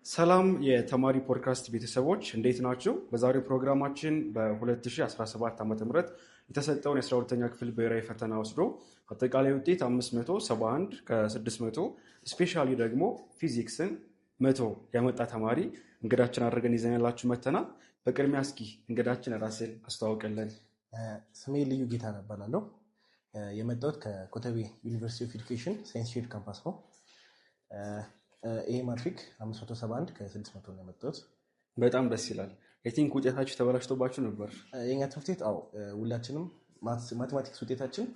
ሰላም የተማሪ ፖድካስት ቤተሰቦች፣ እንዴት ናችሁ? በዛሬው ፕሮግራማችን በ2017 ዓ ም የተሰጠውን የ12ኛ ክፍል ብሔራዊ ፈተና ወስዶ አጠቃላይ ውጤት 571 ከ600፣ specially ደግሞ ፊዚክስን 100 ያመጣ ተማሪ እንግዳችን አድርገን ይዘንላችሁ መተናል። በቅድሚያ እስኪ እንግዳችን ራስን አስተዋውቅልን። ስሜ ልዩ ጌታ እባላለሁ። የመጣሁት ከኮተቤ University of Education Science Shared Campus ነው። ይሄ ማትሪክ 571 ከ600 ነው የመጣሁት። በጣም ደስ ይላል። I think ውጤታችሁ ተበላሽቶባችሁ ነበር። የኛ ትምህርት ቤት አዎ፣ ሁላችንም mathematics ውጤታችን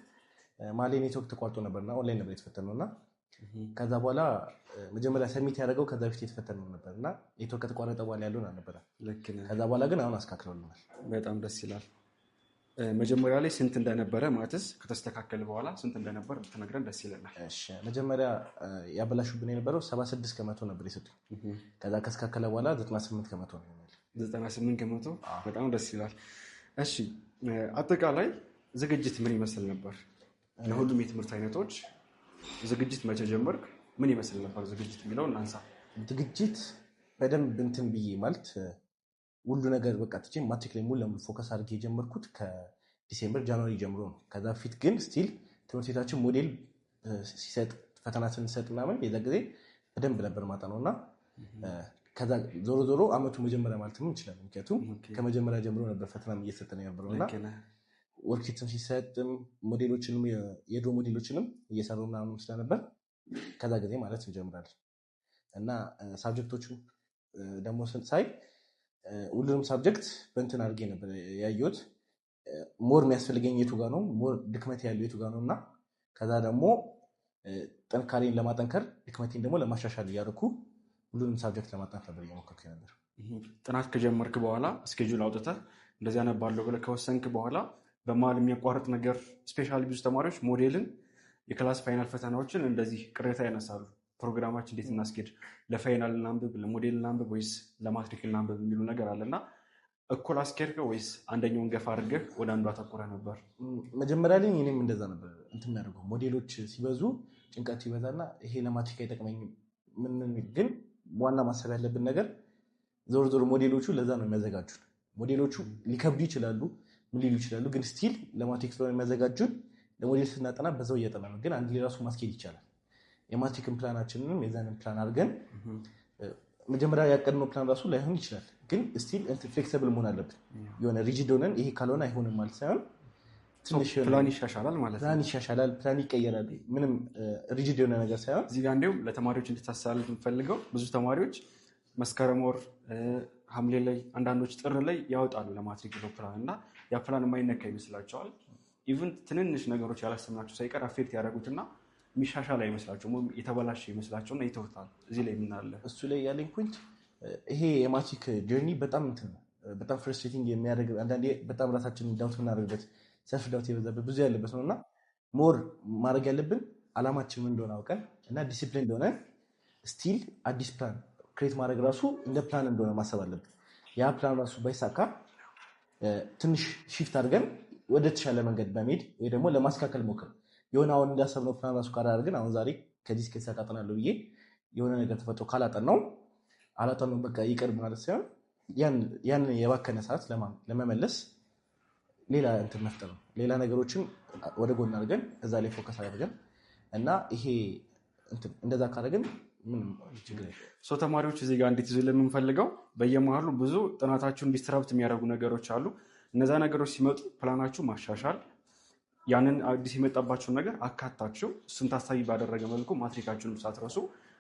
ማሌ ኔትወርክ ተቋርጦ ነበርና ኦንላይን ነበር የተፈተነው። እና ከዛ በኋላ መጀመሪያ submit ያደረገው ከዛ በፊት የተፈተነው ነበር እና ኔትወርክ ከተቋረጠ በኋላ ያለውን አልነበረም። ልክ ነህ። ከዛ በኋላ ግን አሁን አስተካክለውልናል። በጣም ደስ ይላል። መጀመሪያ ላይ ስንት እንደነበረ፣ maths ከተስተካከለ በኋላ ስንት እንደነበር ብትነግረን ደስ ይለናል። እሺ፣ መጀመሪያ ያበላሹብን የነበረው 76% ነበር የሰጡኝ። ከዛ ከተስተካከለ በኋላ 98% ነው ይሆናል። 98%፣ በጣም ደስ ይላል። እሺ፣ አጠቃላይ ዝግጅት ምን ይመስል ነበር? ለሁሉም የትምህርት አይነቶች ዝግጅት መቼ ጀመርክ? ምን ይመስል ነበር ዝግጅት የሚለው እናንሳ። ዝግጅት በደንብ እንትን ብዬ ማለት ሁሉ ነገር በቃ ትቼ ማትሪክ ላይ ሙሉ ለሙሉ focus አድርጌ የጀመርኩት ከ December January ጀምሮ ነው። ከዛ በፊት ግን still ትምህርት ቤታችን ሞዴል ሲሰጥ፣ ፈተና ስንሰጥ ምናምን የዛ ጊዜ በደንብ ነበር ማጠናው። እና ከዛ ዞሮ ዞሮ አመቱ መጀመሪያ ማለትም እንችላለን። ምክንያቱም ከመጀመሪያ ጀምሮ ነበር ፈተናም እየሰጠን የነበረው እና ልክ ነህ። Worksheet ም ሲሰጥም ሞዴሎችንም የድሮ ሞዴሎችንም እየሰሩ ምናምን ስለነበር ከዛ ጊዜ ማለት እንጀምራለን። እና subject ኦቹን ደግሞ ሳይ ሁሉንም subject በእንትን አድርጌ ነበር ያየሁት። More የሚያስፈልገኝ የቱ ጋ ነው፣ more ድክመት ያለው የቱ ጋ ነው እና ከዛ ደግሞ ጥንካሬን ለማጠንከር ድክመቴን ደግሞ ለማሻሻል እያደረኩ ሁሉንም subject ለማጥናት ነበር እየሞከርኩ ነበር። ጥናት ከጀመርክ በኋላ፣ schedule አውጥተህ እንደዚህ አነባለሁ ብለህ ከወሰንክ በኋላ በመሀል የሚያቋርጥ ነገር፣ specially ብዙ ተማሪዎች ሞዴልን፣ የ class final ፈተናዎችን እንደዚህ ቅሬታ ያነሳሉ። ፕሮግራማችን እንዴት እናስኬድ፣ ለ final እናንብብ፣ ለሞዴል እናንብብ ወይስ ለማትሪክ እናንብብ የሚሉ ነገር አለ። እና እኩል አስኬድከው ወይስ አንደኛውን ገፋ አድርገህ ወደ አንዱ አተኩረህ ነበር? መጀመሪያ ላይ እኔም እንደዛ ነበር እንትን የሚያደርገው። ሞዴሎች ሲበዙ ጭንቀቱ ይበዛና ይሄ ለማትሪክ አይጠቅመኝም ምን ምን የሚል። ግን ዋና ማሰብ ያለብን ነገር ዞሮ ዞሮ ሞዴሎቹ ለዛ ነው የሚያዘጋጁን። ሞዴሎቹ ሊከብዱ ይችላሉ፣ ምን ሊሉ ይችላሉ፣ ግን still ለማትሪክ ስለሆነ የሚያዘጋጁን ለሞዴል ስናጠና በዛው እያጠና ነው። ግን አንድ ላይ ራሱ ማስኬድ ይቻላል። የማትሪክን ፕላናችንንም የዛንን ፕላን አድርገን መጀመሪያ ያቀድነው ፕላን ራሱ ላይሆን ይችላል፣ ግን still flexible መሆን አለብን። የሆነ rigid ሆነን ይሄ ካልሆነ አይሆንም ማለት ሳይሆን ትንሽ የሆነ ፕላን ይሻሻላል ማለት ነው። ፕላን ይሻሻላል፣ ፕላን ይቀየራል። ምንም rigid የሆነ ነገር ሳይሆን። እዚህ ጋር እንዲሁም ለተማሪዎች እንድታስተላልፍ የምፈልገው፣ ብዙ ተማሪዎች መስከረም ወር፣ ሐምሌ ላይ፣ አንዳንዶች ጥር ላይ ያወጣሉ ለማትሪክ ብለው ፕላን እና ያ ፕላን የማይነካ ይመስላቸዋል። Even ትንንሽ ነገሮች ያላሰብናቸው ሳይቀር affect ያደረጉትና የሚሻሻል አይመስላቸውም ወይም የተበላሸ ይመስላቸውና ይተውታል። እዚህ ላይ ምን አለ? እሱ ላይ ያለኝ point ይሄ የማትሪክ journey በጣም እንትን ነው፣ በጣም frustrating የሚያደርግ፣ አንዳንዴ በጣም ራሳችንን doubt የምናደርግበት፣ self doubt የበዛበት፣ ብዙ ያለበት ነው። እና more ማድረግ ያለብን አላማችን ምን እንደሆነ አውቀን እና ዲሲፕሊን እንደሆነ still አዲስ plan create ማድረግ ራሱ እንደ ፕላን እንደሆነ ማሰብ አለብን። ያ ፕላን ራሱ ባይሳካ ትንሽ shift አድርገን ወደ ተሻለ መንገድ በመሄድ ወይ ደግሞ ለማስተካከል ሞክር። የሆነ አሁን እንዳሰብነው ፕላን ራሱ ካላደረግን፣ አሁን ዛሬ ከዚህ እስከዚህ ሰዓት አጠናለሁ ብዬ የሆነ ነገር ተፈጥሮ ካላጠናው አላጠናውም በቃ ይቅር ማለት ሳይሆን ያንን የባከነ ሰዓት ለመመለስ ሌላ እንትን መፍጠር ነው። ሌላ ነገሮችን ወደ ጎን አድርገን እዛ ላይ focus አድርገን እና ይሄ እንትን እንደዛ ካደረግን ምንም ችግር የለም። So ተማሪዎች እዚህ ጋር እንዴት ይዞ የምንፈልገው በየመሀሉ ብዙ ጥናታችሁን disrupt የሚያደርጉ ነገሮች አሉ። እነዛ ነገሮች ሲመጡ ፕላናችሁ ማሻሻል፣ ያንን አዲስ የመጣባቸውን ነገር አካታችሁ እሱን ታሳቢ ባደረገ መልኩ ማትሪካችሁንም ሳትረሱ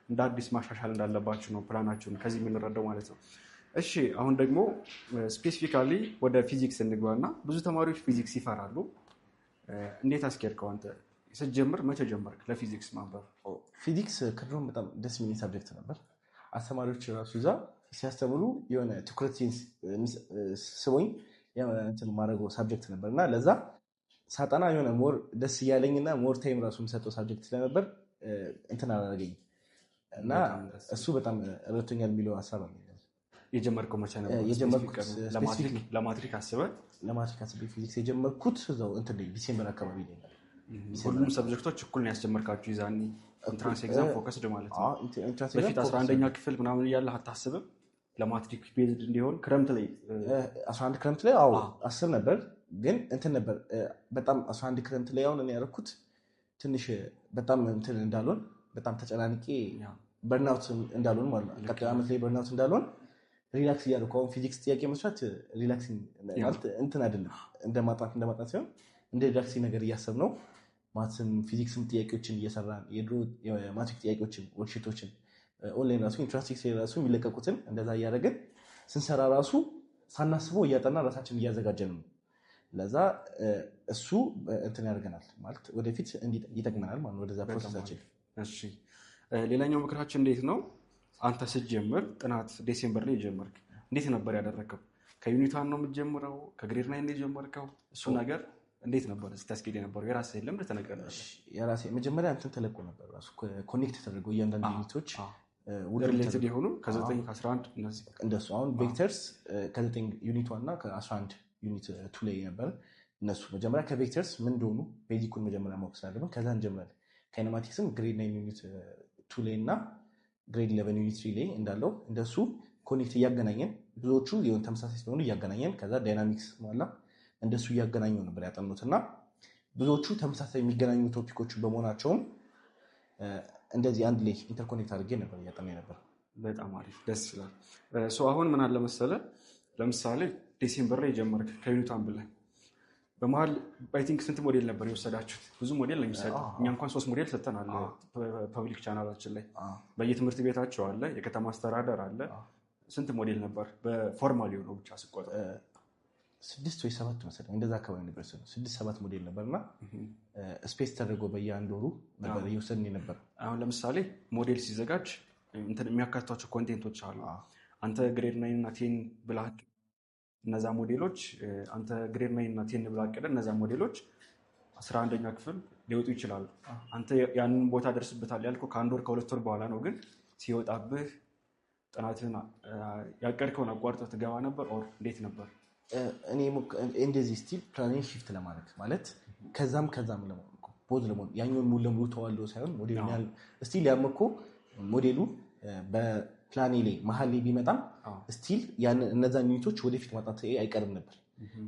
እንደ አዲስ ማሻሻል እንዳለባችሁ ነው ፕላናችሁን ከዚህ የምንረዳው ማለት ነው። እሺ፣ አሁን ደግሞ specifically ወደ ፊዚክስ እንግባ እና ብዙ ተማሪዎች ፊዚክስ ይፈራሉ። እንዴት አስኬድከው አንተ? ስትጀምር መቼ ጀመርክ ለፊዚክስ ማንበብ? ፊዚክስ ከድሮም በጣም ደስ የሚለኝ subject ነበር። አስተማሪዎች ራሱ እዛ ሲያስተምሩ የሆነ ትኩረት ስቦኝ እንትን ማድረገው subject ነበር። እና ለዛ ሳጠና የሆነ more ደስ እያለኝ እና more time ራሱ የምሰጠው subject ስለነበር እንትን አላደረገኝም እና በጣም ደስ እሱ በጣም ረድቶኛል የሚለው ሀሳብ አለኝ። የጀመርከው መቼ ነበር? የጀመርኩት ለማትሪክ አስበህ? ለማትሪክ አስቤ ፊዚክስ የጀመርኩት እዛው እንትን ላይ December አካባቢ ላይ ነው። ሁሉም subject ኦች እኩል ነው ያስጀመርካችሁ ይዛኔ? Entrance exam focused ማለት ነው። Entrance በፊት 11ኛ ክፍል ምናምን እያለህ አታስብም? ለማትሪክ based እንዲሆን ክረምት ላይ 11 ክረምት ላይ አዎ አስብ ነበር፣ ግን እንትን ነበር በጣም 11 ክረምት ላይ አሁን እኔ ያደረኩት ትንሽ በጣም እንትን እንዳልሆን፣ በጣም ተጨናንቄ burnout እንዳልሆን ማለት ነው። ቀጣዩ ዓመት ላይ burnout እንዳልሆን relax እያደረኩ፣ አሁን ፊዚክስ ጥያቄ መስራት relaxing ማለት እንትን አይደለም፣ እንደ ማጥናት ሲሆን እንደ relaxing ነገር እያሰብ ነው። Maths ም ፊዚክስም ጥያቄዎችን እየሰራን፣ የድሮ የማትሪክ ጥያቄዎችን፣ worksheet ኦችን፣ ኦንላይን ራሱ entrance ራሱ የሚለቀቁትን እንደዛ እያደረግን ስንሰራ ራሱ ሳናስበው እያጠና ራሳችን እያዘጋጀን ነው። ለዛ እሱ እንትን ያደርገናል ማለት ወደፊት ይጠቅመናል ማለት ነው ወደዛ process ኣችን። እሺ፣ ሌላኛው ምክራችን እንዴት ነው? አንተ ስትጀምር ጥናት December ላይ ጀመርክ። እንዴት ነበር ያደረግከው? ከ unit one ነው የምትጀምረው? ከ grade 9 ነው የጀመርከው? እሱ ነገር እንዴት ነበር ስታስኬድ የነበረው? የራስህ ልምድ ትነግረናለህ። የራሴ መጀመሪያ እንትን ተለቆ ነበር ራሱ connect ተደርገው እያንዳንዱ unit ኦች Related የሆኑ ከ9፣ ከ11 እነዚህ። እንደሱ አሁን vectors ከ9 unit 1 እና ከ11 unit 2 ላይ ነበር። እነሱ መጀመሪያ ከ vectors ምን እንደሆኑ basic ኡን መጀመሪያ ማወቅ ስላለብን ከዛ እንጀምራለን። Kinematics ም grade 9 unit 2 ላይ እና grade 11 unit 3 ላይ እንዳለው እንደሱ connect እያገናኘን፣ ብዙዎቹ የሆነ ተመሳሳይ ስለሆኑ እያገናኘን፣ ከዛ dynamics ሟላ እንደሱ እያገናኙ ነበር ያጠኑት። እና ብዙዎቹ ተመሳሳይ የሚገናኙ topic ኦች በመሆናቸውም እንደዚህ አንድ ላይ interconnect አድርጌ ነበር እያጠና ነበር። በጣም አሪፍ፣ ደስ ይላል። So አሁን ምን አለ መሰለህ፣ ለምሳሌ December ላይ ጀመርክ ከ unit one ብለህ፣ በመሀል I think ስንት ሞዴል ነበር የወሰዳችሁት? ብዙ ሞዴል ነው የሚሰጠው። እኛ እንኳን ሶስት ሞዴል ሰጥተናል public channel ኣችን ላይ። በየትምህርት ቤታቸው አለ፣ የከተማ አስተዳደር አለ። ስንት ሞዴል ነበር በ formal የሆነው ብቻ ስቆጥር? ስድስት ወይ ሰባት መሰለኝ፣ እንደዛ አካባቢ ነበር። ስድስት ሰባት ሞዴል ነበር እና space ተደርጎ በየአንድ ወሩ ነበር እየወሰድን ነበር። አሁን ለምሳሌ ሞዴል ሲዘጋጅ እንትን የሚያካትቷቸው content ኦች አሉ። አንተ grade 9 እና 10 ብለህ እነዛ ሞዴሎች፣ አንተ grade 9 እና 10 ብለህ አቅደህ እነዛ ሞዴሎች 11ኛ ክፍል ሊወጡ ይችላሉ። አንተ ያንን ቦታ ደርስበታል ያልከው ከአንድ ወር ከ2 ወር በኋላ ነው። ግን ሲወጣብህ ጥናትን ያቀድከውን አቋርጠህ ትገባ ነበር or እንዴት ነበር? እኔ እንደዚህ still plan ኤን shift ለማድረግ ማለት ከዛም ከዛም both ለመሆን፣ ያኛውን ሙሉ ለሙሉ ተዋለው ሳይሆን ሞዴሉ ያህል still ያም እኮ ሞዴሉ በፕላኔ ላይ መሀል ላይ ቢመጣም still እነዛን unit ኦች ወደፊት ማጣት አይቀርም ነበር።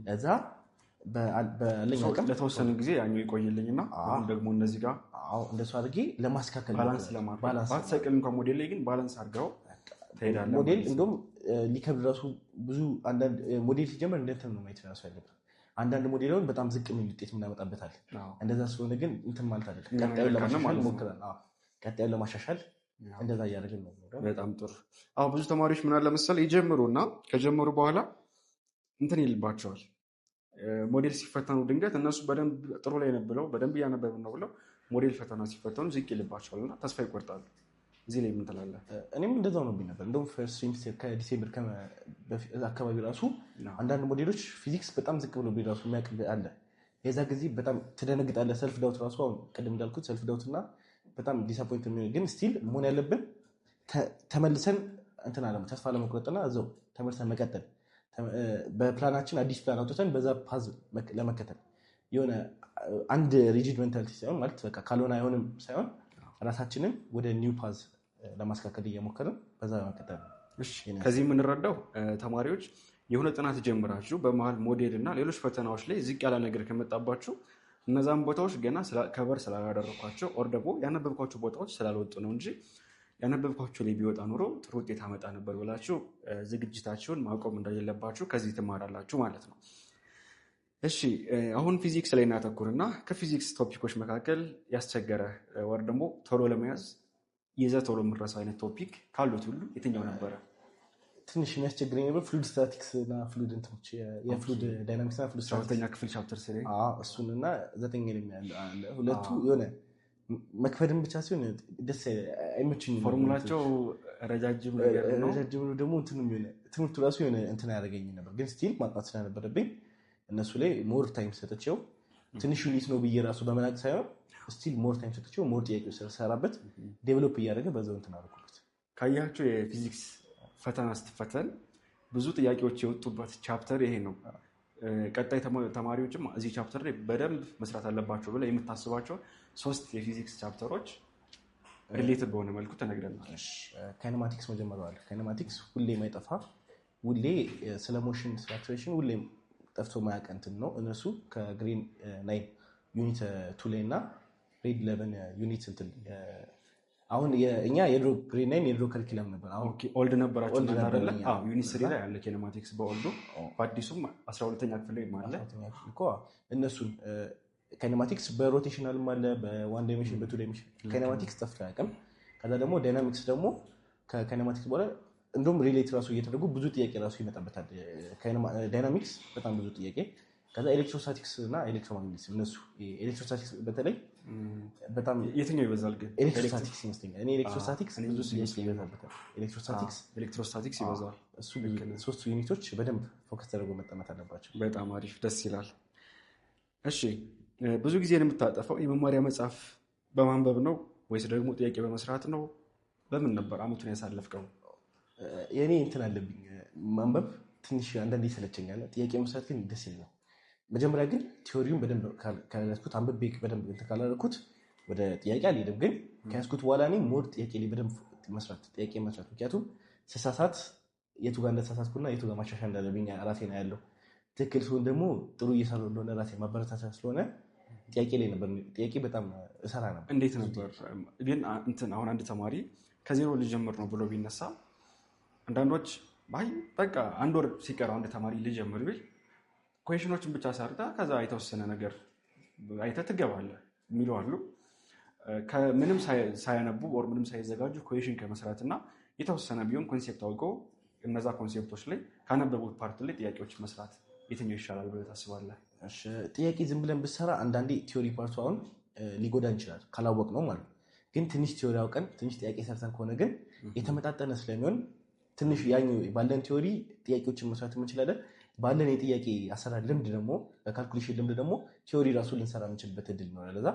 ለዛ ባለኝ አቅም ለተወሰነ ጊዜ ያኛው ይቆይልኝና አሁን ደግሞ እነዚህ ጋር አዎ፣ እንደሱ አድርጌ ለማስተካከል Balance ለማድረግ፣ ባትሰቅል እንኳን ሞዴል ላይ ግን balance አድርገው ትሄዳለህ። ሞዴል እንደውም ሊከብድ ራሱ ብዙ፣ አንዳንድ ሞዴል ሲጀመር እንደ እንትን ነው ማየት ራሱ ያለብን። አንዳንድ ሞዴልን በጣም ዝቅ የሚል ውጤት የምናመጣበታል። እንደዛ ስለሆነ ግን እንትን ማለት አይደለም። ቀጣዩን ለማሻሻል እንሞክራለን። ቀጣዩን ለማሻሻል እንደዛ እያደረግን ነው። በጣም ጥሩ። አሁን ብዙ ተማሪዎች ምን አለ መሰለህ፣ ይጀምሩና ከጀመሩ በኋላ እንትን ይልባቸዋል። ሞዴል ሲፈተኑ ድንገት እነሱ በደንብ ጥሩ ላይ ነው ብለው፣ በደንብ እያነበብን ነው ብለው ሞዴል ፈተና ሲፈተኑ ዝቅ ይልባቸዋል እና ተስፋ ይቆርጣሉ። እዚህ ላይ ምን ትላለህ? እኔም እንደዛው ነው ነበር። እንደውም first semester ከ December አካባቢ ራሱ አንዳንድ ሞዴሎች ፊዚክስ በጣም ዝቅ ብሎ ራሱ የሚያውቅ አለ። የዛ ጊዜ በጣም ትደነግጣለህ። Self doubt ራሱ፣ አሁን ቅድም እንዳልኩት self doubt እና በጣም disappoint የሚሆን፣ ግን still መሆን ያለብን ተመልሰን እንትን አለ ተስፋ ለመቁረጥና እዛው ተመልሰን መቀጠል፣ በፕላናችን አዲስ ፕላን አውጥተን በዛ path ለመከተል፣ የሆነ አንድ rigid mentality ሳይሆን፣ ማለት በቃ ካልሆነ አይሆንም ሳይሆን፣ ራሳችንን ወደ new path ለማስተካከል እየሞከርን በዛ መቀጠል ነው። ከዚህ የምንረዳው ተማሪዎች የሆነ ጥናት ጀምራችሁ በመሀል ሞዴል እና ሌሎች ፈተናዎች ላይ ዝቅ ያለ ነገር ከመጣባችሁ እነዛን ቦታዎች ገና cover ስላላደረኳቸው or ደግሞ ያነበብኳቸው ቦታዎች ስላልወጡ ነው እንጂ ያነበብኳቸው ላይ ቢወጣ ኖሮ ጥሩ ውጤት አመጣ ነበር ብላችሁ ዝግጅታችሁን ማቆም እንደሌለባችሁ ከዚህ ትማራላችሁ ማለት ነው። እሺ፣ አሁን ፊዚክስ ላይ እናተኩርና ከፊዚክስ topic ኦች መካከል ያስቸገረ or ደግሞ ቶሎ ለመያዝ ይዘህ ቶሎ የምትረሳው አይነት topic ካሉት ሁሉ የትኛው ነበረ? ትንሽ የሚያስቸግረኝ ነበር fluid statics እና fluid እንትኖች፣ የ fluid dynamics እና fluid statics። ሁለተኛ ክፍል chapter 3። እሱን እና ዘጠኝ አለ፣ ሁለቱ የሆነ መክበድን ብቻ ሲሆን ደስ አይመችኝም። ፎርሙላቸው ረጃጅም ነገር ነው። ረጃጅም ነው፣ ደግሞ እንትኑ የሆነ ትምህርቱ ራሱ የሆነ እንትን ያደረገኝ ነበር። ግን still ማጥናት ስለነበረብኝ እነሱ ላይ more time ሰጥቼው፣ ትንሽ unit ነው ብዬ ራሱ በመናቅ ሳይሆን still more time ሰጥቼው more ጥያቄዎች ስለሰራበት develop እያደረገ በዛው እንትን አደረኩበት። ካያቸው የፊዚክስ ፈተና ስትፈተን ብዙ ጥያቄዎች የወጡበት chapter ይሄ ነው። ቀጣይ ተማሪዎችም እዚህ chapter ላይ በደንብ መስራት አለባቸው ብለህ የምታስባቸው ሶስት የፊዚክስ chapter ኦች Related በሆነ መልኩ ተነግረናል። Kinematics መጀመሪያዋል። Kinematics ሁሌ የማይጠፋ፣ ሁሌ ስለ motion፣ ስለ acceleration ሁሌ ጠፍቶ ማያውቅ እንትን ነው። እነሱ ከ grade 9 unit 2 ላይ እና grade 11 unit እንትን፣ አሁን እኛ የድሮ grade 9 የድሮ curriculum ነበር። አሁን Old ነበራችሁ Old እናንተ አይደለ? ነበር እኛ። አዎ፣ unit 3 ላይ አለ kinematics በ old ኡ፣ በአዲሱም 12ኛ ክፍል ላይ አለ። 12ኛ ክፍል እኮ እነሱን kinematics በ rotational ም አለ፣ በ one dimension፣ በ two dimension kinematics ጠፍቶ አያውቅም። ከዛ ደግሞ dynamics ደግሞ ከ kinematics በኋላ እንደውም relate ራሱ እየተደረጉ ብዙ ጥያቄ ራሱ ይመጣበታል። Dynamics በጣም ብዙ ጥያቄ። ከዛ electrostatics እና electromagnetism፣ እነሱ electrostatics በተለይ በጣም የትኛው ይበዛል ግን? Electrostatics ይመስለኛል። እኔ electrostatics እኔ ብዙ ብዙ ጥያቄ ይበዛበታል። Electrostatics። Electrostatics ይበዛል። እሱ ብዙ፣ ሶስቱ unit ኦች በደንብ focus ተደርጎ መጠናት አለባቸው። በጣም አሪፍ፣ ደስ ይላል። እሺ፣ ብዙ ጊዜ የምታጠፋው የመማሪያ መጽሐፍ በማንበብ ነው ወይስ ደግሞ ጥያቄ በመስራት ነው? በምን ነበር አመቱን ያሳለፍከው? የእኔ እንትን አለብኝ፣ ማንበብ ትንሽ አንዳንዴ ይሰለቸኛል። ጥያቄ መስራት ግን ደስ ይለኛል። መጀመሪያ ግን theory ውን በደንብ ካልያዝኩት፣ አንብቤ በደንብ እንትን ካላደረኩት ወደ ጥያቄ አልሄድም። ግን ከያዝኩት በኋላ እኔ more ጥያቄ ላይ በደንብ መስራት፣ ጥያቄ መስራት፣ ምክንያቱም ስሳሳት የቱ ጋር እንደተሳሳትኩና የቱ ጋር ማሻሻል እንዳለብኝ ራሴን አያለሁ። ትክክል ሲሆን ደግሞ ጥሩ እየሰራሁ እንደሆነ ራሴ ማበረታቻ ስለሆነ ጥያቄ ላይ ነበር፣ ጥያቄ በጣም እሰራ ነበር። እንዴት ነበር ግን እንትን አሁን አንድ ተማሪ ከዜሮ ልጀምር ነው ብሎ ቢነሳ፣ አንዳንዶች አይ በቃ አንድ ወር ሲቀረው አንድ ተማሪ ልጀምር ቢል question ኦችን ብቻ ሰርተህ ከዛ የተወሰነ ነገር አይተህ ትገባለህ የሚሉ አሉ። ከምንም ሳያነቡ or ምንም ሳይዘጋጁ question ከመስራት እና የተወሰነ ቢሆን concept አውቀው እነዛ concept ኦች ላይ ካነበቡት part ላይ ጥያቄዎች መስራት የትኛው ይሻላል ብለህ ታስባለህ? እሺ፣ ጥያቄ ዝም ብለን ብሰራ አንዳንዴ theory part ኡ አሁን ሊጎዳን ይችላል ካላወቅ ነው ማለት ነው። ግን ትንሽ theory አውቀን ትንሽ ጥያቄ ሰርተን ከሆነ ግን የተመጣጠነ ስለሚሆን ትንሽ ያኛው ባለን theory ጥያቄዎችን መስራት እንችላለን። ባለን የጥያቄ አሰራር ልምድ ደግሞ፣ በ calculation ልምድ ደግሞ theory ራሱ ልንሰራ የምንችልበት እድል ይኖራል። ለዛ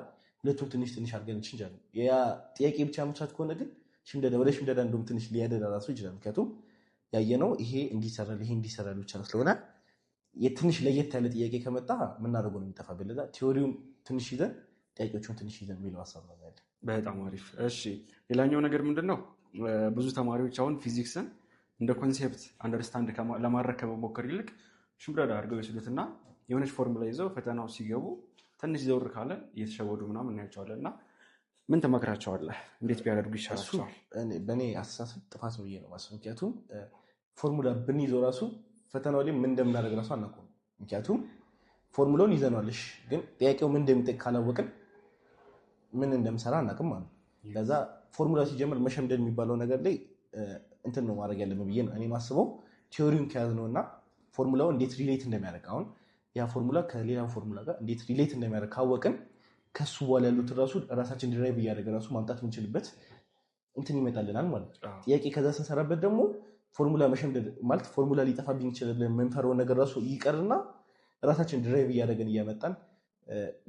ሁለቱም ትንሽ ትንሽ አድርገን እንችላለን። ያ ጥያቄ ብቻ መስራት ከሆነ ግን ሽምደዳ፣ ወደ ሽምደዳ እንደውም ትንሽ ሊያደላ ራሱ ይችላል። ምክንያቱም ያየነው ይሄ እንዲሰራል፣ ይሄ እንዲሰራል ብቻ ስለሆነ የትንሽ ለየት ያለ ጥያቄ ከመጣ የምናደርገው ነው የሚጠፋብን። ለዛ theory ውም ትንሽ ይዘን ጥያቄዎቹን ትንሽ ይዘን የሚለው ሀሳብ ነው ያለ። በጣም አሪፍ። እሺ፣ ሌላኛው ነገር ምንድን ነው? ብዙ ተማሪዎች አሁን ፊዚክስን እንደ concept understand ለማድረግ ከመሞከር ይልቅ ሽምደዳ አድርገው ይስሉትና የሆነች ፎርሙላ ይዘው ፈተናው ሲገቡ ትንሽ ዘውር ካለ እየተሸወዱ ምናምን እናያቸዋለን። እና ምን ትመክራቸዋለህ? እንዴት ቢያደርጉ እሱ ይሻላቸዋል? በእኔ አስተሳሰብ ጥፋት ነው ብዬ ነው የማስበው። ምክንያቱም ፎርሙላ ብንይዘው ራሱ ፈተናው ላይ ምን እንደምናደርግ ራሱ አናውቀውም። ምክንያቱም ፎርሙላውን ይዘነዋል፣ እሺ፣ ግን ጥያቄው ምን እንደሚጠይቅ ካላወቅን ምን እንደምሰራ አናውቅም ማለት ነው። ለዛ ፎርሙላ ሲጀምር መሸምደድ የሚባለው ነገር ላይ እንትን ነው ማድረግ ያለብን ብዬ ነው እኔ ማስበው። Theory ውን ከያዝነው እና ፎርሙላው እንዴት relate እንደሚያደርግ፣ አሁን ያ ፎርሙላ ከሌላው ፎርሙላ ጋር እንዴት relate እንደሚያደርግ ካወቅን ከሱ በኋላ ያሉትን ራሱ ራሳችን derive እያደረገ ራሱ ማምጣት የምንችልበት እንትን ይመጣልናል ማለት ነው። ጥያቄ ከዛ ስንሰራበት ደግሞ ፎርሙላ መሸምደድ ማለት ፎርሙላ ሊጠፋብኝ ይችላል ብለን የምንፈራውን ነገር ራሱ ይቀርና ራሳችን derive እያደረገን እያመጣን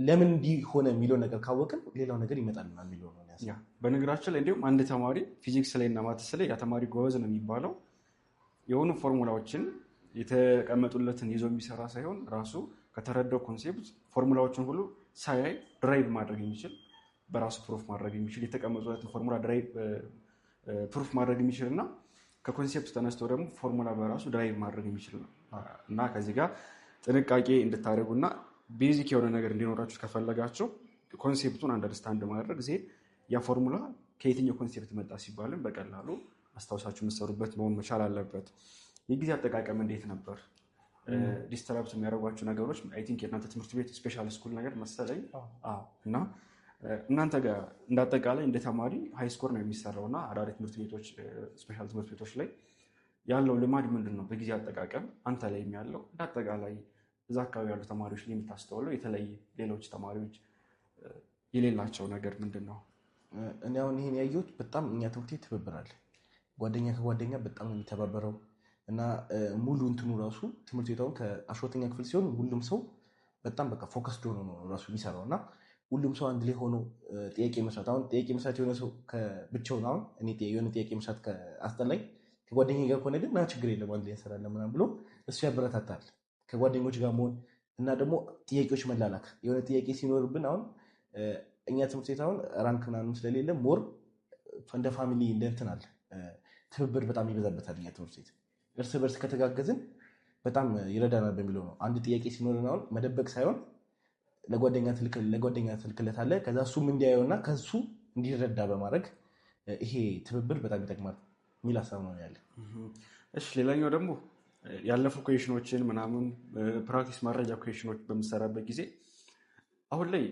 ለምን እንዲህ ሆነ የሚለው ነገር ካወቅን ሌላው ነገር ይመጣልናል የሚለው ነው ያሰብኩት። Yeah፣ በነገራችን ላይ እንዲሁም አንድ ተማሪ ፊዚክስ ላይ እና maths ላይ ያ ተማሪ ጎበዝ ነው የሚባለው የሆኑ ፎርሙላዎችን የተቀመጡለትን ይዞ የሚሰራ ሳይሆን ራሱ ከተረዳው concept formula ዎችን ሁሉ ሳያይ derive ማድረግ የሚችል፣ በራሱ proof ማድረግ የሚችል፣ የተቀመጡለትን formula derive proof ማድረግ የሚችል እና ከ concept ተነስቶ ደግሞ ፎርሙላ በራሱ derive ማድረግ የሚችል ነው። እና ከዚህ ጋር ጥንቃቄ እንድታደርጉ እና basic የሆነ ነገር እንዲኖራችሁ ከፈለጋችሁ concept ኡን understand ማድረግ ዜ ያ ፎርሙላ ከየትኛው concept መጣ ሲባልም በቀላሉ አስታውሳችሁ የምትሰሩበት መሆን መቻል አለበት። የጊዜ አጠቃቀም እንዴት ነበር? Disrupt የሚያደርጓቸው ነገሮች፣ I think የእናንተ ትምህርት ቤት special school ነገር መሰለኝ። አዎ። እና እናንተ ጋር እንደ አጠቃላይ እንደ ተማሪ high score ነው የሚሰራው እና አዳሪ ትምህርት ቤቶች፣ special ትምህርት ቤቶች ላይ ያለው ልማድ ምንድን ነው? በጊዜ አጠቃቀም አንተ ላይም ያለው፣ እንደ አጠቃላይ እዛ አካባቢ ያሉ ተማሪዎች ላይ የምታስተውለው የተለየ ሌሎች ተማሪዎች የሌላቸው ነገር ምንድን ነው? እኔ አሁን ይሄን ያየሁት በጣም እኛ ትምህርት ቤት ትብብር አለ። ጓደኛ ከጓደኛ በጣም ነው የሚተባበረው እና ሙሉ እንትኑ ራሱ ትምህርት ቤቱ አሁን ከ12ኛ ክፍል ሲሆን ሁሉም ሰው በጣም በቃ focused ሆኖ ነው ራሱ የሚሰራው እና ሁሉም ሰው አንድ ላይ ሆኖ ጥያቄ መስራት፣ አሁን ጥያቄ መስራት የሆነ ሰው ብቻውን፣ አሁን እኔ የሆነ ጥያቄ መስራት አስጠላኝ፣ ከጓደኛዬ ጋር ከሆነ ግን ና ችግር የለም አንድ ላይ እንሰራለን ምናምን ብሎ እሱ ያበረታታል። ከጓደኞች ጋር መሆን እና ደግሞ ጥያቄዎች መላላክ፣ የሆነ ጥያቄ ሲኖርብን አሁን እኛ ትምህርት ቤት አሁን rank ምናምን ስለሌለ more እንደ family እንደ እንትን አለ፣ ትብብር በጣም ይበዛበታል። እኛ ትምህርት ቤት እርስ በርስ ከተጋገዝን በጣም ይረዳናል በሚለው ነው። አንድ ጥያቄ ሲኖረን አሁን መደበቅ ሳይሆን ለጓደኛ ትልክለታለህ። ከዛ እሱም እንዲያየውና ከሱ እንዲረዳ በማድረግ ይሄ ትብብር በጣም ይጠቅማል የሚል ሀሳብ ነው ያለ። እሺ፣ ሌላኛው ደግሞ ያለፉ question ኦችን ምናምን practice ማድረጊያ question ኦች በምሰራበት ጊዜ አሁን ላይ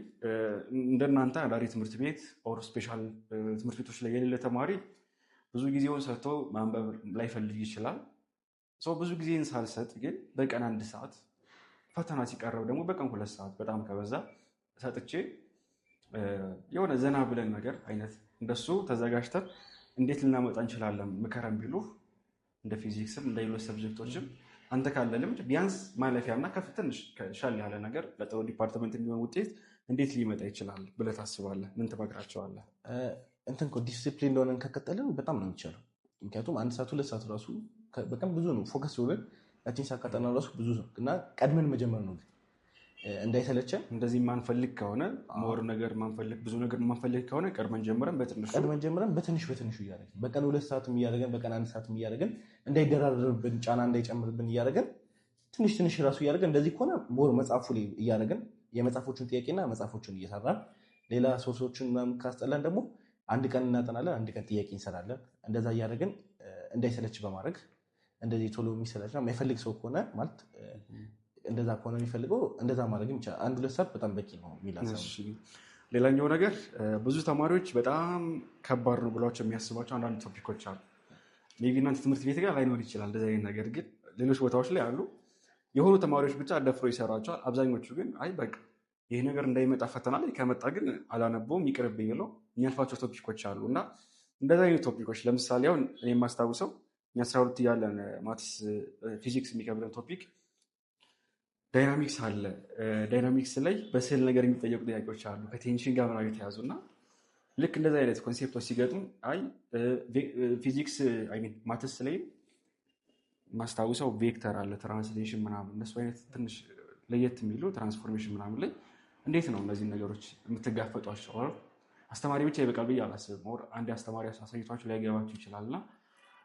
እንደናንተ አዳሪ ትምህርት ቤት or special ትምህርት ቤቶች ላይ የሌለ ተማሪ ብዙ ጊዜውን ሰጥቶ ማንበብ ላይፈልግ ይችላል። ሰው ብዙ ጊዜን ሳልሰጥ ግን በቀን 1 ሰዓት፣ ፈተና ሲቀረብ ደግሞ በቀን 2 ሰዓት በጣም ከበዛ ሰጥቼ የሆነ ዘና ብለን ነገር አይነት እንደሱ ተዘጋጅተን እንዴት ልናመጣ እንችላለን ምከረን ቢሉ፣ እንደ ፊዚክስም እንደ ሌሎች subject ኦችም አንተ ካለ ልምድ ቢያንስ ማለፊያ እና ከፍ ትንሽ ሻል ያለ ነገር ለጥሩ department የሚሆን ውጤት እንዴት ሊመጣ ይችላል ብለህ ታስባለህ? ምን ትመክራቸዋለህ? እንትን እኮ ዲሲፕሊን እንደሆነን ከቀጠልን በጣም ነው የሚቻለው። ምክንያቱም 1 ሰዓት 2 ሰዓት ራሱ በቀን ብዙ ነው። Focus ሆነን ያችን ሰዓት ካጠናን ራሱ ብዙ ነው እና ቀድመን መጀመር ነው ግን እንዳይሰለቸን። እንደዚህ የማንፈልግ ከሆነ፣ more ነገር ማንፈልግ፣ ብዙ ነገር የማንፈልግ ከሆነ ቀድመን ጀምረን በትንሹ ቀድመን ጀምረን በትንሽ በትንሹ እያደረግን፣ በቀን 2 ሰዓትም እያደረግን፣ በቀን 1 ሰዓትም እያደረግን፣ እንዳይደራረብብን ጫና እንዳይጨምርብን እያደረግን፣ ትንሽ ትንሽ ራሱ እያደረግን፣ እንደዚህ ከሆነ more መጽሐፉ ላይ እያደረግን የመጽሐፎቹን ጥያቄና መጽሐፎቹን እየሰራን፣ ሌላ source ኦችን ምናምን ካስጠላን ደግሞ አንድ ቀን እናጠናለን፣ አንድ ቀን ጥያቄ እንሰራለን። እንደዛ እያደረግን እንዳይሰለች በማድረግ፣ እንደዚህ ቶሎ የሚሰለችና የማይፈልግ ሰው ከሆነ፣ ማለት እንደዛ ከሆነ የሚፈልገው እንደዛ ማድረግም ይቻላል። 1-2 ሰዓት በጣም በቂ ነው የሚል ሀሳብ ነው። እሺ፣ ሌላኛው ነገር ብዙ ተማሪዎች በጣም ከባድ ነው ብሏቸው የሚያስቧቸው አንዳንድ topic ኦች አሉ። Maybe እናንተ ትምህርት ቤት ጋር ላይኖር ይችላል እንደዚህ አይነት ነገር፣ ግን ሌሎች ቦታዎች ላይ አሉ። የሆኑ ተማሪዎች ብቻ ደፍረው ይሰሯቸዋል። አብዛኞቹ ግን አይ በቃ ይህ ነገር እንዳይመጣ ፈተና ላይ ከመጣ ግን አላነበውም ይቅርብኝ ብለው የሚያልፏቸው topic ኦች አሉ። እና እንደዚህ አይነት topic ኦች ለምሳሌ አሁን እኔ የማስታውሰው እኛ 12 እያለን maths ፊዚክስ የሚከብደን topic dynamics አለ። Dynamics ላይ በስዕል ነገር የሚጠየቁ ጥያቄዎች አሉ ከ tension ጋር ምናምን የተያዙ። እና ልክ እንደዚህ አይነት concept ኦች ሲገጥሙ አይ ፊዚክስ፣ I mean maths ላይም ማስታውሰው vector አለ፣ translation ምናምን፣ እነሱ አይነት ትንሽ ለየት የሚሉ transformation ምናምን ላይ እንዴት ነው እነዚህን ነገሮች የምትጋፈጧቸው? Or አስተማሪ ብቻ ይበቃል ብዬ አላስብም። Or አንድ አስተማሪ አሳይቷቸው ሊያገባቸው ይችላል። እና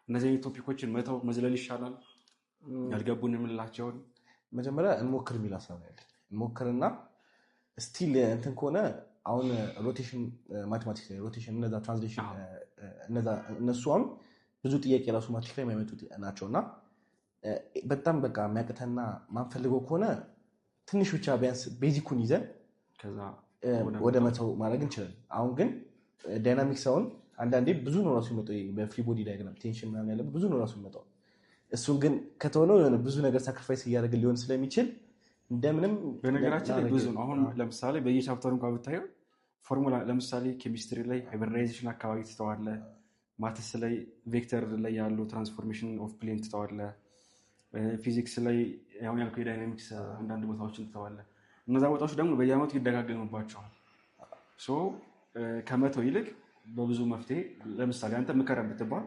እነዚህ አይነት topic ኦችን መተው መዝለል ይሻላል ያልገቡን የምንላቸውን? መጀመሪያ እንሞክር የሚል ሀሳብ ነው ያለኝ። እንሞክርና still እንትን ከሆነ አሁን rotation፣ mathematics ላይ rotation፣ እነዛ translation፣ እነዛ እነሱ አሁን ብዙ ጥያቄ ራሱ ማትሪክ ላይ የማይመጡት ናቸው። እና በጣም በቃ የሚያቅተና ማንፈልገው ከሆነ ትንሽ ብቻ ቢያንስ basic ኡን ይዘን ከዛ ወደ መተው ማድረግ እንችላለን። አሁን ግን dynamics አሁን አንዳንዴ ብዙ ነው ራሱ የሚመጣው፣ በ free body diagram tension ምናምን ያለበት ብዙ ነው ራሱ የሚመጣው። እሱን ግን ከተሆነው የሆነ ብዙ ነገር sacrifice እያደረግን ሊሆን ስለሚችል እንደምንም በነገራችን ላይ ብዙ ነው። አሁን ለምሳሌ በየ chapter ኡ እንኳ ብታየው ፎርሙላ፣ ለምሳሌ ኬሚስትሪ ላይ hybridization አካባቢ ትተዋለ፣ maths ላይ vector ላይ ያሉ transformation of plane ትተዋለ፣ ፊዚክስ ላይ አሁን ያልኩህ የ dynamics አንዳንድ ቦታዎችን ትተዋለ። እነዛ ቦታዎች ደግሞ በየዓመቱ ይደጋገምባቸዋል። So ከመተው ይልቅ በብዙ መፍትሄ፣ ለምሳሌ አንተ ምከረን ብትባል፣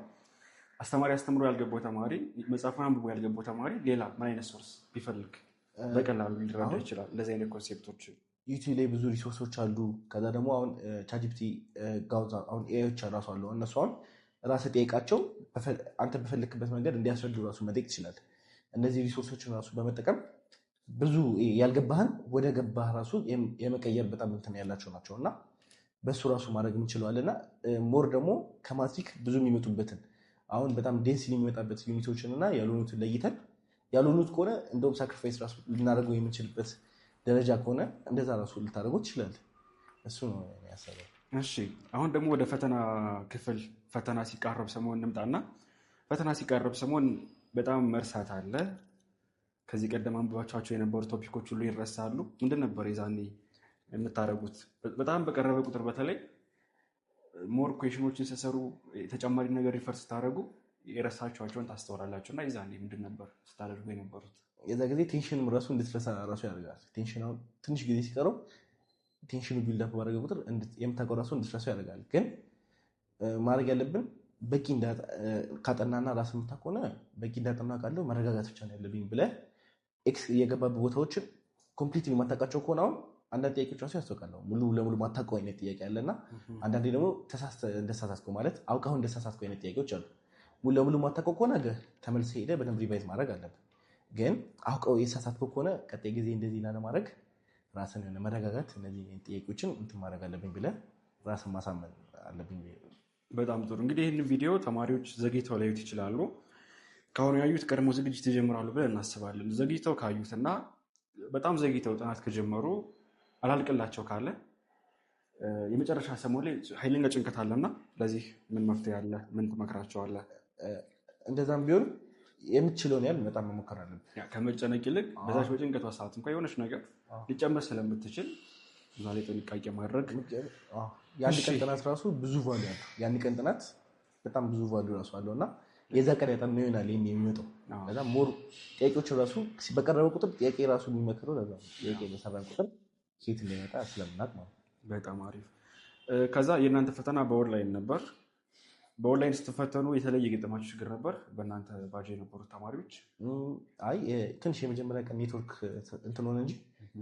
አስተማሪ አስተምሮ ያልገባው ተማሪ፣ መጽሐፉን አንብቦ ያልገባው ተማሪ ሌላ ምን አይነት source ቢፈልግ በቀላሉ ሊረዳ ይችላል እንደዚህ አይነት concept ኦች? ዩቲዩብ ላይ ብዙ resource ኦች አሉ። ከዛ ደግሞ አሁን ChatGPT፣ አሁን AI ዎች ራሱ አሉ። እነሱ አሁን ራስህ ጠይቃቸው፣ አንተ በፈለክበት መንገድ እንዲያስረዱ ራሱ መጠየቅ ትችላለህ። እነዚህ resource ኦችን ራሱ በመጠቀም ብዙ ያልገባህን ወደ ገባህ ራሱ የመቀየር በጣም እንትን ያላቸው ናቸው። እና በሱ ራሱ ማድረግ እንችለዋል። እና more ደግሞ ከማትሪክ ብዙ የሚመጡበትን፣ አሁን በጣም densely የሚመጣበት unit ኦችን እና ያልሆኑትን ለይተን፣ ያልሆኑት ከሆነ እንደውም sacrifice ራሱ ልናደርገው የምንችልበት ደረጃ ከሆነ እንደዛ ራሱ ልታደርገው ትችላለህ። እሱ ነው ያሰበው። እሺ፣ አሁን ደግሞ ወደ ፈተና ክፍል ፈተና ሲቃረብ ሰሞን እንምጣና ፈተና ሲቃረብ ሰሞን በጣም መርሳት አለ። ከዚህ ቀደም አንብባችኋቸው የነበሩ topic ኦች ሁሉ ይረሳሉ። ምንድን ነበር የዛኔ የምታደርጉት? በጣም በቀረበ ቁጥር በተለይ more question ኦችን ስትሰሩ፣ ተጨማሪ ነገር refer ስታደርጉ የረሳችኋቸውን ታስተውላላችሁ። እና የዛኔ ምንድን ነበር ስታደርጉ የነበሩት? የዛ ጊዜ tension ም ራሱ እንድትረሳ ራሱ ያደርጋል። Tension አሁን ትንሽ ጊዜ ሲቀረው tension ኑ build up ባደረገ ቁጥር የምታውቀው ራሱ እንድትረሳው ያደርጋል። ግን ማድረግ ያለብን በቂ ካጠናና ራስ የምታ ከሆነ በቂ እንዳጠና ካለው መረጋጋት ብቻ ነው ያለብኝ ብለህ X የገባበት ቦታዎችን completely የማታውቃቸው ከሆነ አሁን አንዳንድ ጥያቄዎች ራሱ ያስታውቃሉ። ሙሉ ለሙሉ ማታውቀው አይነት ጥያቄ አለና አንዳንዴ ደግሞ ተሳስተህ እንደተሳሳትከው ማለት አውቀኸው እንደተሳሳትከው አይነት ጥያቄዎች አሉ። ሙሉ ለሙሉ ማታውቀው ከሆነ ተመልሰህ ሄደህ በደንብ revise ማድረግ አለብህ። ግን አውቀው የተሳሳትከው ከሆነ ቀጣይ ጊዜ እንደዚህ ላለማድረግ ራስን የሆነ መረጋጋት፣ እነዚህ ጥያቄዎችን እንትን ማድረግ አለብኝ ብለህ ራስን ማሳመን አለብኝ። በጣም ጥሩ። እንግዲህ ይህንን ቪዲዮ ተማሪዎች ዘግይተው ሊያዩት ይችላሉ። ከአሁኑ ያዩት ቀድሞ ዝግጅት ይጀምራሉ ብለን እናስባለን። ዘግይተው ካዩትና በጣም ዘግይተው ጥናት ከጀመሩ አላልቅላቸው ካለ የመጨረሻ ሰሞን ላይ ኃይለኛ ጭንቀት አለና ለዚህ ምን መፍትሄ አለ? ምን ትመክራቸዋለህ? እንደዛም ቢሆን የምትችለውን ያህል በጣም መሞከር አለብህ። ከመጨነቅ ይልቅ በዛች በጭንቀቷ ሰዓት እንኳን የሆነች ነገር ሊጨመር ስለምትችል እዛ ላይ ጥንቃቄ ማድረግ። የአንድ ቀን ጥናት ራሱ ብዙ value አለው። የአንድ ቀን ጥናት በጣም ብዙ value ራሱ አለው እና የዛ ቀን ያጠናው ይሆናል የሚመጣው። ከዛ more ጥያቄዎች ራሱ በቀረበ ቁጥር ጥያቄ ራሱ የሚመክረው ለዛ ነው። ጥያቄ በሰራን ቁጥር ከየት እንደሚመጣ ስለምናውቅ ማለት ነው። በጣም አሪፍ። ከዛ የእናንተ ፈተና በኦንላይን ነበር። በኦንላይን ስትፈተኑ የተለየ የገጠማችሁ ችግር ነበር? በእናንተ batch የነበሩት ተማሪዎች? አይ ትንሽ የመጀመሪያ ቀን ኔትወርክ እንትን ሆነ እንጂ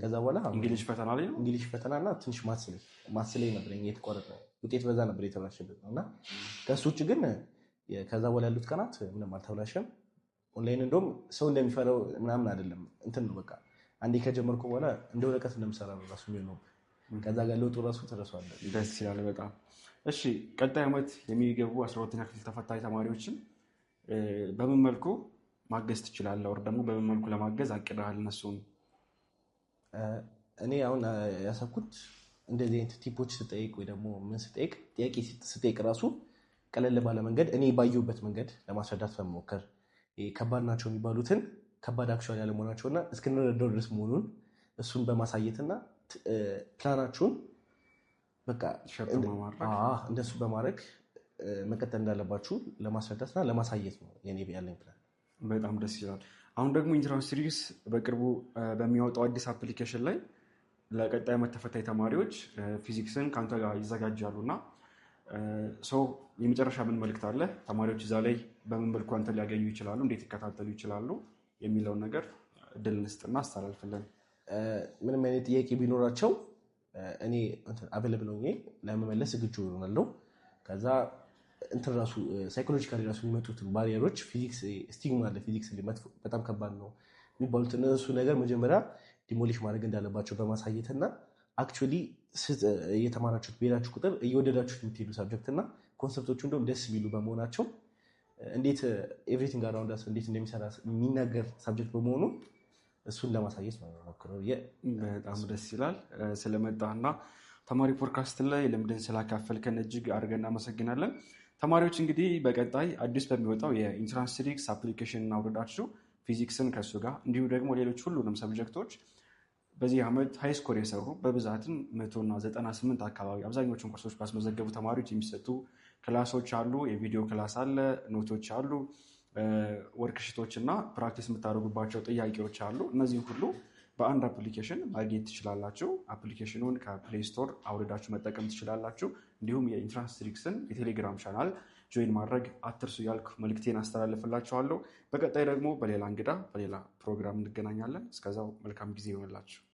ከዛ በኋላ English ፈተና ላይ ነው። English ፈተና እና ትንሽ maths ላይ ነበር የተቋረጠ ውጤት በዛ ነበር የተበላሸበት ነው። እና ከእሱ ውጭ ግን ከዛ በኋላ ያሉት ቀናት ምንም አልተበላሸም። ኦንላይን እንደውም ሰው እንደሚፈራው ምናምን አይደለም፣ እንትን ነው በቃ አንዴ ከጀመርኩ በኋላ እንደ ወረቀት እንደምሰራ ነው ራሱ የሚሆነው። ከዛ ጋር ለውጡ ራሱ ትረሳዋለህ። ደስ ይላል በጣም። እሺ ቀጣይ ዓመት የሚገቡ 12ኛ ክፍል ተፈታኝ ተማሪዎችን በምን መልኩ ማገዝ ትችላለህ? ወር ደግሞ በምን መልኩ ለማገዝ አቅደሃል እነሱን? እኔ አሁን ያሰብኩት እንደዚህ አይነት tip ኦች ስጠይቅ ወይ ደግሞ ምን ስጠይቅ ጥያቄ ስጠይቅ ራሱ ቀለል ባለ መንገድ እኔ ባየሁበት መንገድ ለማስረዳት በመሞከር ከባድ ናቸው የሚባሉትን ከባድ actually ያለመሆናቸውና እስክንረዳው ድረስ መሆኑን እሱን በማሳየትና ፕላናችሁን በቃ እንደሱ በማድረግ መቀጠል እንዳለባችሁ ለማስረዳትና ለማሳየት ነው የኔ ያለኝ ፕላን። በጣም ደስ ይላል። አሁን ደግሞ Entrance Tricks በቅርቡ በሚያወጣው አዲስ application ላይ ለቀጣይ ዓመት ተፈታኝ ተማሪዎች ፊዚክስን ከአንተ ጋር ይዘጋጃሉና ሰው የመጨረሻ ምን መልዕክት አለ? ተማሪዎች እዛ ላይ በምን መልኩ አንተን ሊያገኙ ይችላሉ፣ እንዴት ይከታተሉ ይችላሉ የሚለውን ነገር እድል እንስጥና አስተላልፍልን። ምንም አይነት ጥያቄ ቢኖራቸው እኔ available ሆኜ ለመመለስ ዝግጁ እሆናለሁ። ከዛ እንትን ራሱ psychologically ራሱ የሚመጡትን barrier ኦች ፊዚክስ stigma አለ፣ ፊዚክስ በጣም ከባድ ነው የሚባሉት እነሱ ነገር መጀመሪያ demolish ማድረግ እንዳለባቸው በማሳየትና actually እየተማራችሁት በሄዳችሁ ቁጥር እየወደዳችሁት የምትሄዱ subject እና concept ኦቹ እንደውም ደስ የሚሉ በመሆናቸው እንዴት everything around us እንዴት እንደሚሰራ የሚናገር subject በመሆኑ እሱን ለማሳየት ነው የምሞክረው። በጣም ደስ ይላል። ስለመጣህና ተማሪ ፖድካስት ላይ ልምድን ስላካፈልከን እጅግ አድርገን እናመሰግናለን። ተማሪዎች እንግዲህ በቀጣይ አዲስ በሚወጣው የ Entrance Tricks application አውርዳችሁ ፊዚክስን ከሱ ጋር እንዲሁም ደግሞ ሌሎች ሁሉንም subject ኦች በዚህ ዓመት high score የሰሩ በብዛትም 198 አካባቢ አብዛኞቹን ኮርሶች ባስመዘገቡ ተማሪዎች የሚሰጡ class ኦች አሉ። የቪዲዮ class አለ፣ note ኦች አሉ፣ worksheet ኦች እና practice የምታደርጉባቸው ጥያቄዎች አሉ። እነዚህም ሁሉ በአንድ application ማግኘት ትችላላችሁ። application ኑን ከ Play Store አውርዳችሁ መጠቀም ትችላላችሁ። እንዲሁም የ Entrance Tricks ን የቴሌግራም channel join ማድረግ አትርሱ ያልኩ መልክቴን አስተላልፍላችኋለሁ። በቀጣይ ደግሞ በሌላ እንግዳ በሌላ ፕሮግራም እንገናኛለን። እስከዛው መልካም ጊዜ ይሆንላችሁ።